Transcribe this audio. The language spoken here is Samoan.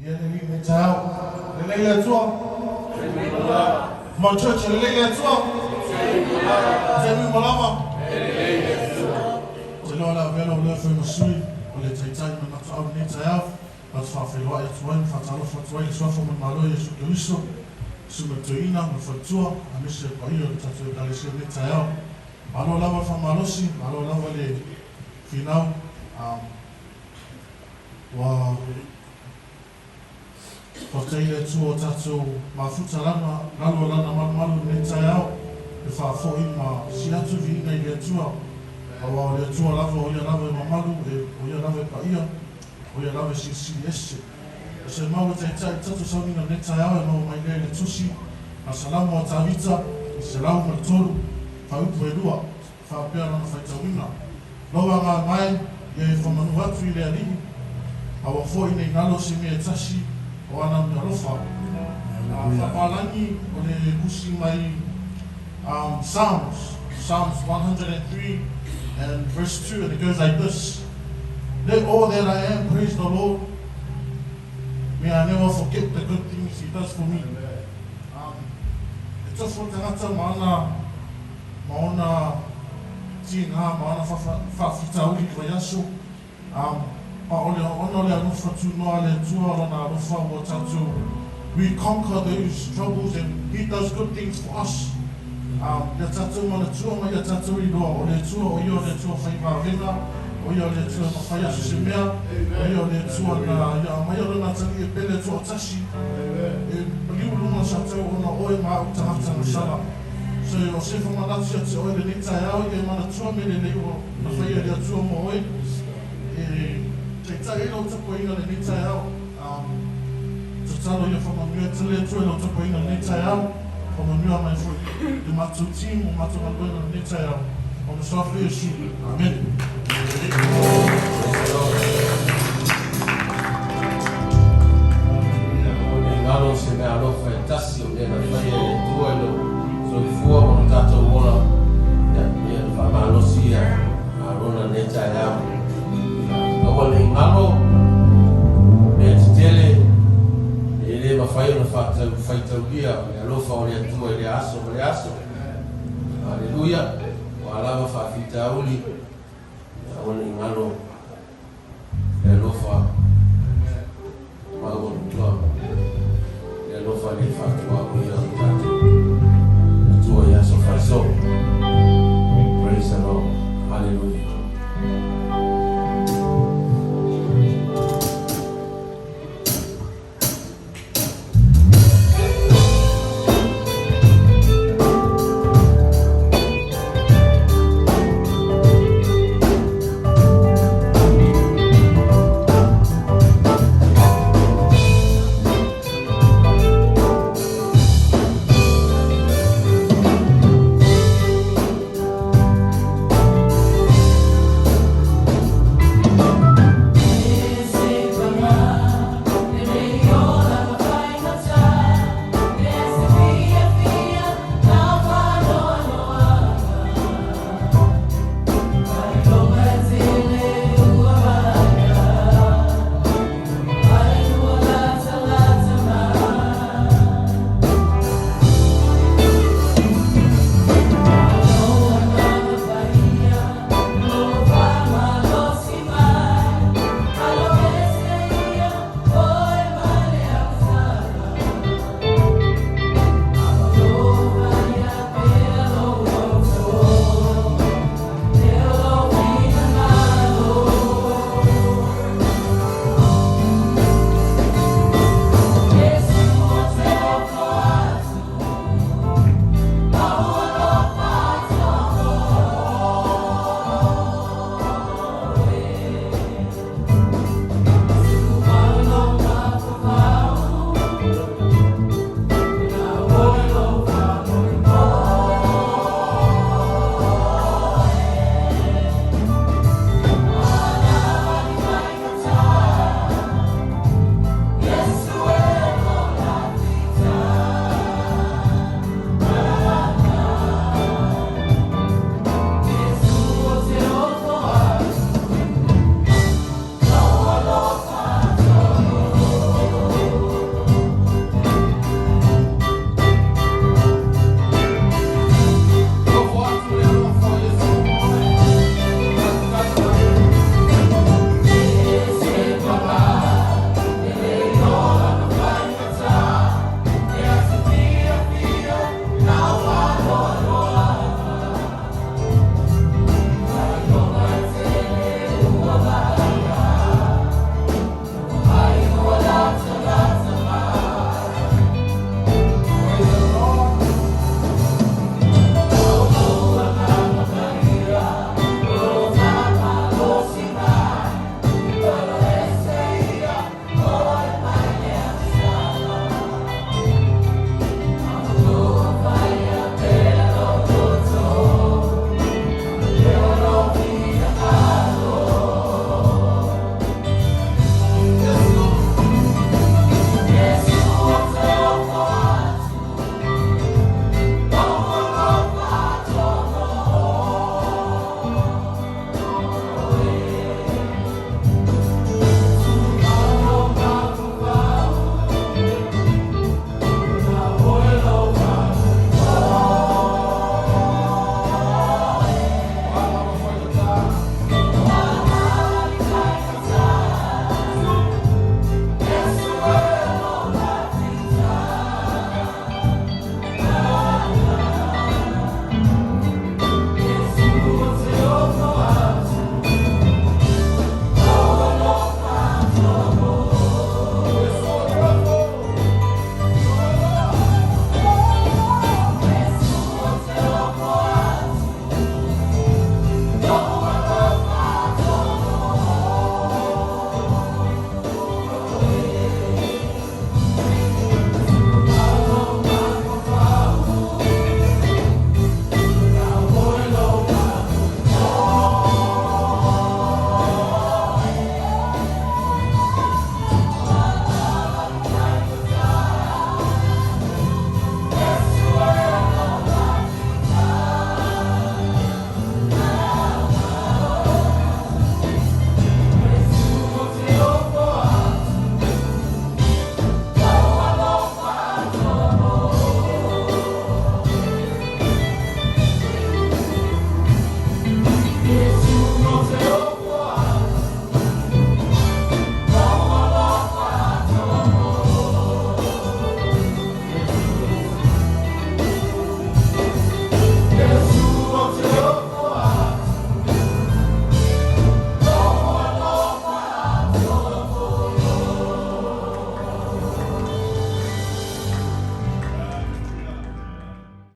Ia le alii lenei taeao. Lelei le Atua. Come on church, lelei le Atua. Taimi uma lava. Ou te iloa o le a avea lou leo e fai ma sui o le Taitai ma le Matuau i lenei taeao. Ou te faafeiloai atu ai ma faatalofa atu ai i le Suafa ma le Malo Iesu Keriso, Susuga i le Toeaina ma le Faletua, aemaise le paia o le tatou Ekalesia i lenei taeao. Malo lava le faamalosi, malo lava le finau. Ua faafetai i le Atua ua tatou mafuta lana lalo o Lana malumalu i lenei taeao e faafoi ma sii atu viiga i le Atua, aua o le Atua lava o Ia lava e mamalu, e o Ia lava e paia, o Ia lava e silisili ese. O se mau e taitai i le tatou sauniga i lenei taeao e maua mai lea i le Tusi a Salamo a Tavita i 103, faaupu e lua. Faapea lona faitauina, Lou agaga e, ia e famanu atu i le Alii, aua foi nei galo se mea e tasi o ana mea alofa. Faapalagi o le tusi mai Psalms, Psalms 103 and verse 2, and it goes like this, Let all that I am praise the Lord, may I never forget the good things he does for me. E tofu le tangata ma ana ma ona tīngā, ma ona faafitauli i le vaiaso, ā, ma o le ona o le alofa tūnoa a le Atua, o Lona alofa ua tatou, we conquer those troubles and He does good things for us. Ā, ia tatou manatua ma ia tatou iloa, o le Atua, o Ia o le Atua fai vavega, o Ia o le Atua e mafai aso se mea, o Ia o le Atua na ia aumaia Lona Atalii e pele toatasi, e maliu luga sa tau ona oe ma au tagata na sala. So o se whamanatu ia te oe lenei taeao ia e manatua me lelei ua na whaia e le Atua mo oe e taitai ai lau tapuaiga lenei taeao. Tatalo ia whamanua te le Atua i lau tapuaiga lenei taeao, whamanua mai foi le matou team o matou galuega lenei taeao. Ona Suafa Iesu. Amen. Praise the Lord. Aua ne i ngaro se mea alofa e tasi o mea na faia e le Atua i lou soifua ma lo tatou ola. Ia, ia na faamalosi ia Arona nei taeao. Aua ne i ngaro mea tetele e le mafai ona faitaulia o le alofa o le Atua i lea aso ma lea aso. Aleluia! Ua lava faafitauli, aua ne i ngaro.